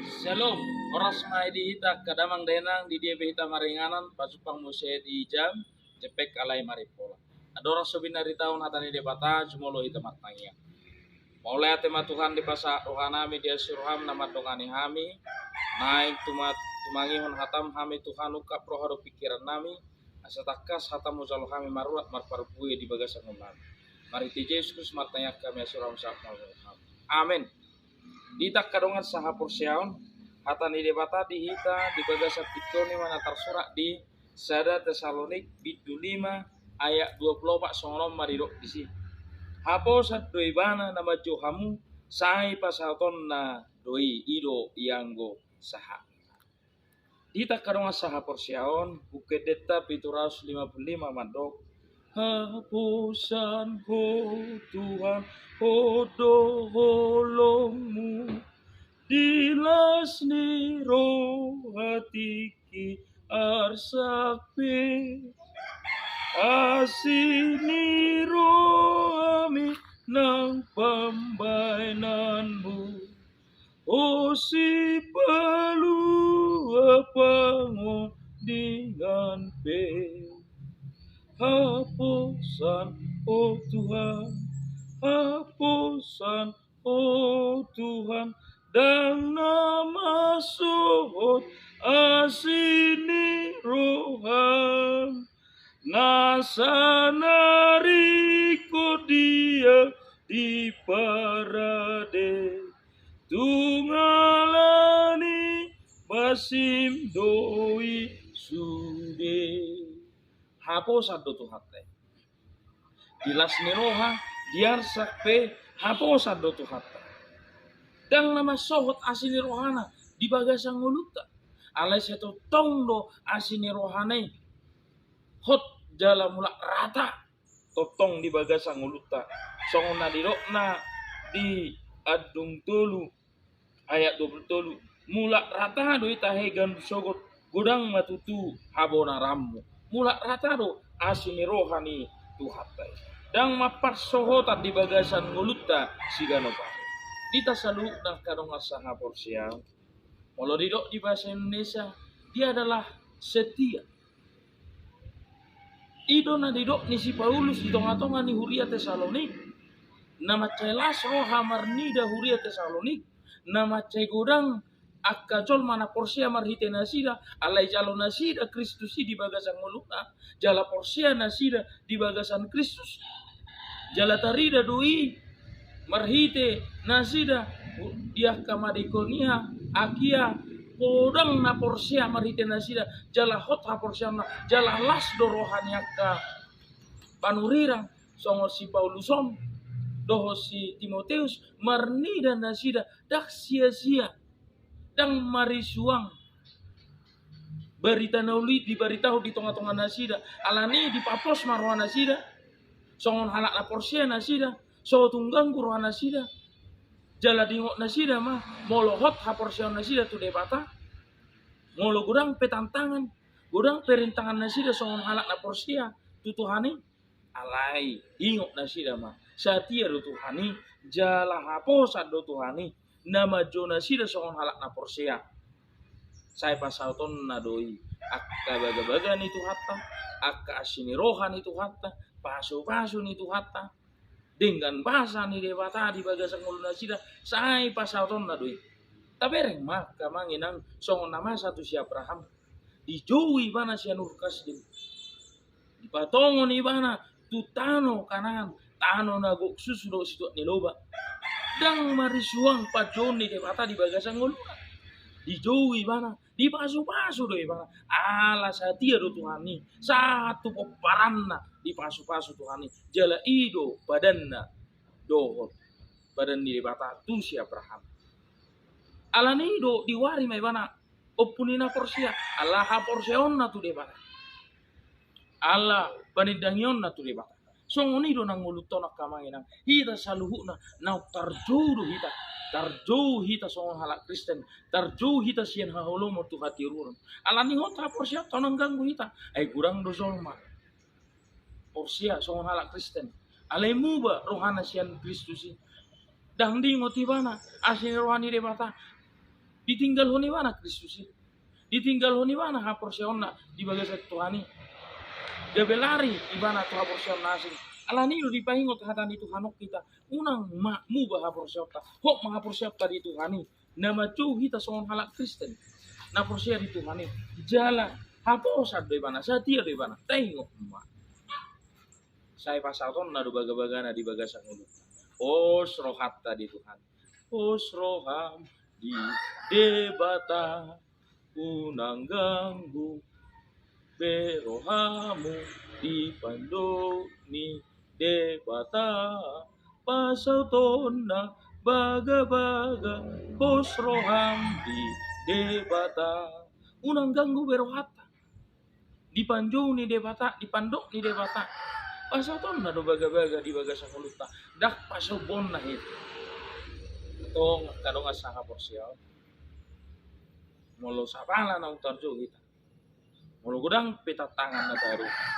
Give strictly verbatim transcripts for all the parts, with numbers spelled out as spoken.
Shalom. Horas ma di hita angka damang dainang, di dia pe hita maringanan, pajumpang muse di jam jempek alai marimpola. Andorang so binaritahon hata ni Debata, jumolo hita martangiang. Mauliate ma Tuhan, dipasahat rohanami, diasing roham na mandongani hami. Naeng tuma-, tumangihon hatam hami Tuhan, ungkap roha dohot pingkirannami, asa tangkas hatam hujalo hami marurat marparbue di bagasan ngolunami. Marhite Jesus Kristus martangiang hami, asi roham sahat ma tu hami. Amen. Di hita angka dongan sahaporseaon, hata ni Debata di hita di bagasan pintoon i ma na tarsurat di sada Tesalonik bindu lima ayat dua pulu opat, songon on ma didok disi: Haposan do ibana na manjou hamu, sai pasahatonna do i, i do ianggo sahat. Di hita angka dongan sahaporseaon, Buku Endenta pitu ratus lima pulu lima mandok: Haposan Ho Tuhan, Ho do holongmu, di las ni roha tingki arsak pe. Asi ni rohami nang pambahenanmu, Ho sipalua pangondingan pe. Haposan Ho Tuhan, haposan Ho Tuhan, ndang na masohot asi ni roham. Na sanari ingkon dia di parade, tung ala ni masim do i sude. Haposan do Tuhanta i. Di las ni roha, di arsak pe, haposan do Tuhanta. Ndang na masohot asi ni rohana di bagasan ngolunta. Alai sai tongtong do asi ni rohana i hot jala mulak rata tongtong di bagasan ngolunta. Songon na didokna di Andung tolu ayat dua pulu tolu: Mulak rata do i tahe ganup sogot, godang ma tutu habonaranmu. Mulak rata do asi ni roha ni Tuhanta i. Ndang mamparsohotan di bagasan ngolunta siganup ari. Di hita saluhutna angka dongan sahaporseaon, molo didok di bahasa Indonesia, dia adalah setia. I do na didok ni si Paulus di tonga-tonga ni huria Tesalonik, na mansai las roha marnida huria Tesalonik, na mansai godang angka jolma na porsea marhite nasida, alai jalo nasida Kristus i di bagasan ngoluna, jala porsea nasida di bagasan Kristus. Jala tarida do i marhite nasida di angka Makedonia, Akia, godang na porsea marhite nasida, jala hot haporseaonna, jala las do roha ni angka panurirang, songon si Paulus on dohot si Timoteus, marnida nasida, ndang sia-sia, ndang marisuang barita na uli dibaritahon di tonga-tonga nasida, alani dipapos ma roha nasida, songon halak na porsea nasida, so tung ganggu roha nasida, jala diingot nasida ma, molo hot haporseaon nasida tu Debata, molo godang pe tantangan, godang pe rintangan nasida songon halak na porsea tu Tuhan i, alai ingot nasida ma, satia do Tuhan i, jala haposan do Tuhan i, na manjou nasida songon halak na porsea. Sai pasahatonna do i angka bagabaga ni Tuhanta, angka asi ni roha ni Tuhanta, pasupasu ni Tuhanta, denggan basa ni Debata di bagasan ngolu nasida, sai pasahatonna do i. Tabereng ma angka amang inang, songon na masa tu si Abraham, dijou ibana sian Ur Kasdim, dipatongon ibana tu tano Kanaan, tano na gok susu dohot situak ni loba. Ndang marisuang panjouon ni Debata di bagasan ngoluna. Dijou ibana, dipasupasu do ibana. Ala satia do Tuhan i, sahat tu pomparanna dipasupasu Tuhan i. Jala i do padanna dohot padan ni Debata tu si Abraham. Alani i do diwari ma ibana ompu ni na porsea, ala haporseaonna tu Debata, ala panindangionna tu Debata. Songon i do nang ngolunta on angka amang inang. Hita saluhutna naung tarjou do hita, tarjou hita songon halak Kristen, tarjou hita sian haholomon tu hatiururon. Alani hot haporseaonta unang ganggu hita, ai godang do jolma porsea songon halak Kristen, alai muba rohana sian Kristus i. Ndang diingot ibana asi ni roha ni Debata. Ditinggalhon ibana Kristus i. Ditinggalhon ibana haporseaonna di bagasan Tuhan i. Gabe lari ibana tu haporseaon na asing. Alani i do dipaingot hata ni Tuhan on hita. Unang ma muba haporseaonta. Hot ma haporseaonta di Tuhan i. Na manjou hita songon halak Kristen na porsea di Tuhan i. Jala haposan do ibana, satia do ibana. Taingot ma. Sai pasautonna do bagabagana di bagasan ngolunta. Pos rohanta di Tuhan. Pos roham di Debata. Unang ganggu be rohamu di pandok ni Debata. Pasautonna bagabaga pos roham di Debata. Unang ganggu be rohanta. Di panjou ni Debata, di pandok ni Debata. Pasautonna do bagabaga di bagasan ngolunta. Ndang pasombuonna hita. Tong angka dongan sahaporseaon. Molo sapala naung tarjou hita. Molo godang pe tantangan na taruhon.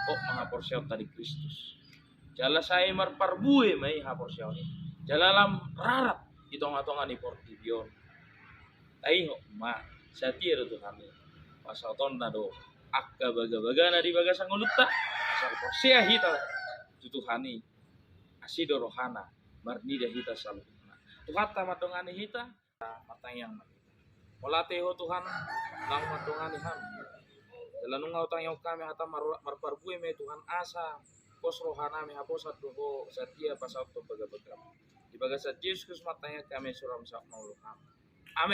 Hot ma haporseaonta di Kristus. Jala sai marparbue ma i haporseaon i. Jala lam rarat di tongatonga ni portibi on. Taingot ma, satia do Tuhan i. Pasautonna do angka bagabagana di bagasan ngolunta. Asa porsea hita tu Tuhan i. Asi do rohana marnida hita saluhutna. Tuhanta mandongani hita. Martangiang ma hita. Mauliate Ho Tuhan, naung mandongani hami. Jala nunga hutangihon hami hata mar-, marparbue ma i Tuhan, asa pos rohanami, haposan do Ho, satia pasauthon bagabagam. Di bagasan Jesus Kristus martangiang hami, sura ma saut mangolu hami. Amen.